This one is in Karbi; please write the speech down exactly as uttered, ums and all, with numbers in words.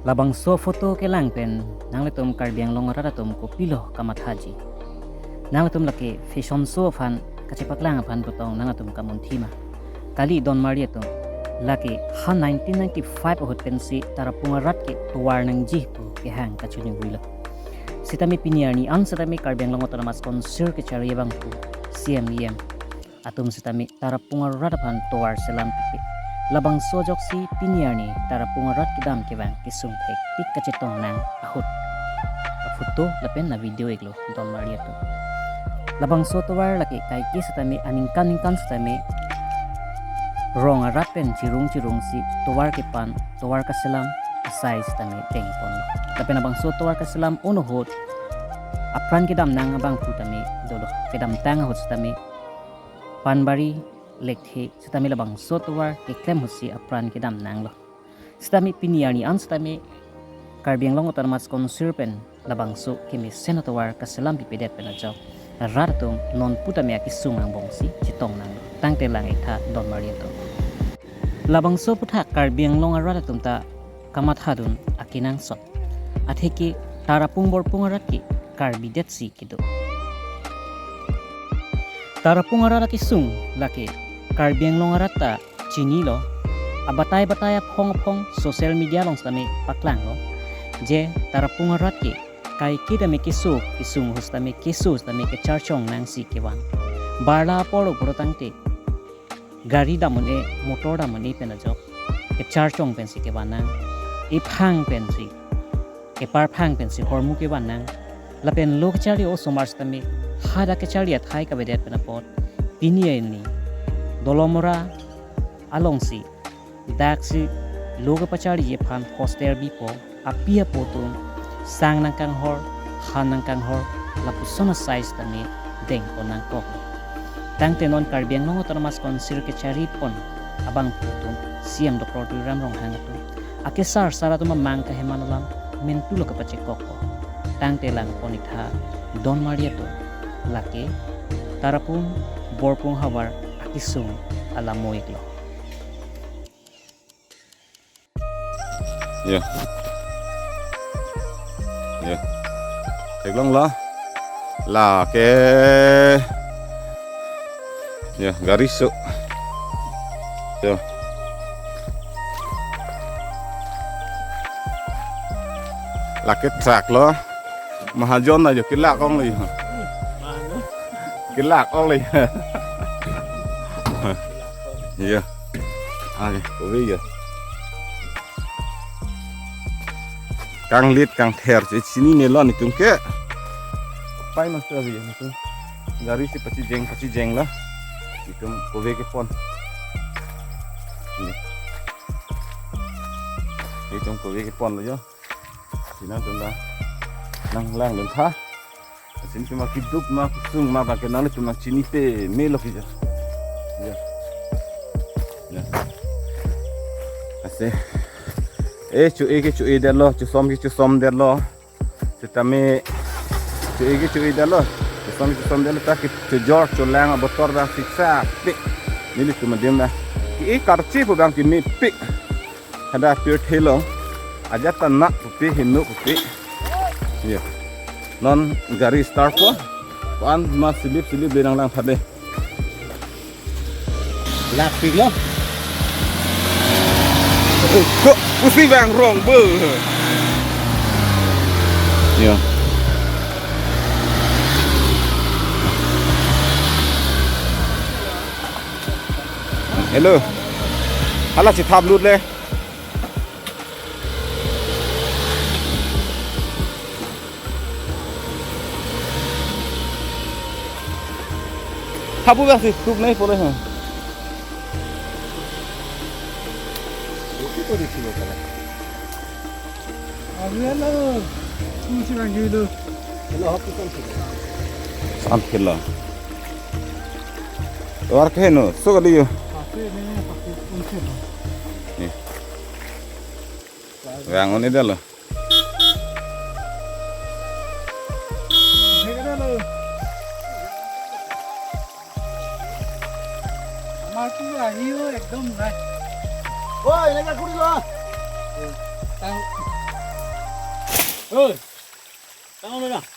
Labangso photo kelang pen nanglitum Karbi Anglong arat atum kopilo kamathaji? Nanglitum lake fashion show aphan kachepaklang aphan putong nanglitum kamunthi ma? Kali donmari atum, lake ha nineteen ninety-five ahut pensi Tarapung arat ke tovar nangji pu kehang kachoningri lo. Sitame pini arni an sitame Karbi Anglong Autonomous Council kechari abangphu, C M, E M atum sitame Tarapung arat aphan tovar selam pipe. Labangso ajoksi pini arni Tarapung arat kedam kevang kesung thektik kachetong nang ahut aphoto lapen avideo iklo donmari atum. Labangso tovar lake kaike sitame aningkan ningkan sitame rong arat pen chirung chirungsi tovar kepan, tovar kaselam asai sitame dengpon. Lapen labangso tovar kaselam un ahut apran kedam nang abangphu tame dolo. Kedamtang ahut sitame Panbari, Lekthe sitame labangso tovar keklem ahutsi apran kedam nanglo. Sitame pini arni an sitame Karbi Anglong Autonomous Council pen labangso kemesen atovar kaselam pipedet pen ajok rat atum nonpu tame akesung angbongsi chetong nanglo. Tangte lang iktha donmari atum. Labangso aputhak Karbi Anglong arat atum ta kamathadun akenangsot. Atheke Tarapung Borpung arat ke Karbi detsi kedo. Tarapung arat akesung lake Karbi Anglong arat ta chinilo. Abatai batai aphong aphong social media along sitame paklanglo je Tarapung arat ke kaike tame keso kesung ahut sitame keso sitame kecharchong nangsi kevan. Barla apor puro tangte gari dam un-e, motor dam un-e pen ajok kecharchong pensi kevan nang, ephang pensi, keparphang pensi hormu kevan nang. Lapen lo kechari osomar sitame hadak kechari athai kavedet pen apot pini arni Dolamara alongsi daksi lo kepachariji aphan poster bipo, api apo atum sang nangkanghor, han nangkanghor, lapuson asai sitame dengpon nangkok. Tangte non Karbi Anglong Autonomous Council kecharipon abangphu atum, C M Doctor Tuliram Ronghang atum, akesar sar atum amang kaheman alam mentulo kapachekokpo. Tangte langpon iktha donmari atum, lake Tarapung Borpung havar akesung alamo iklo. Ya. Ya. Theklonglo. Lake. Ya, gari so. Ya. Lake truck lo. Mahajon ajo kelak ong lo ya. Kelak ong lo ya. Ya. Ai, kove ya. Kanglit kangther si chinine lo netum ke. Pai master avi netum. Gari si pachijeng pachijeng lo. Netum kove kepon. Ini. Netum kove kepon lo ya. Sina tunda. Nang langdun tha. Asin cuma kiduk ma kusung ma bangke nangli cuma chini pame lo kija. Ya. Ya. Ase. Eh, cho-e ke cho-edetlo, chosom ke chosomdetlo. Sitame cho-e ke cho-edetlo, chosom ke chosomdetlo, ta ke chojor cholang abotor da siksa pe. Neli cuma dem da. Ke-e karchi pu bang ke mepe. Hadak pirthe lo. Ajat ta nak pupe, hinu pupe. Ya. Non gari start po. Pan ma silip silip le nanglang phade. Lak pik lo. Ko pusi bang rong bo. Ya. Hello. Hala chithap lut le. Hapu bang si tuk nai pore ha. Itu kok di sini pala. Avi lo, tu si bang gilo. Hello, hapu kan sih. Sam khela. War ke no, so kali yo. Pakai ni, pakai kunci lo. Ni. Bang, ini dah lo. Amar tu ahi ho, ekdom nai. Oi, lega kuri lo. Tang. Oi. Tang lo na.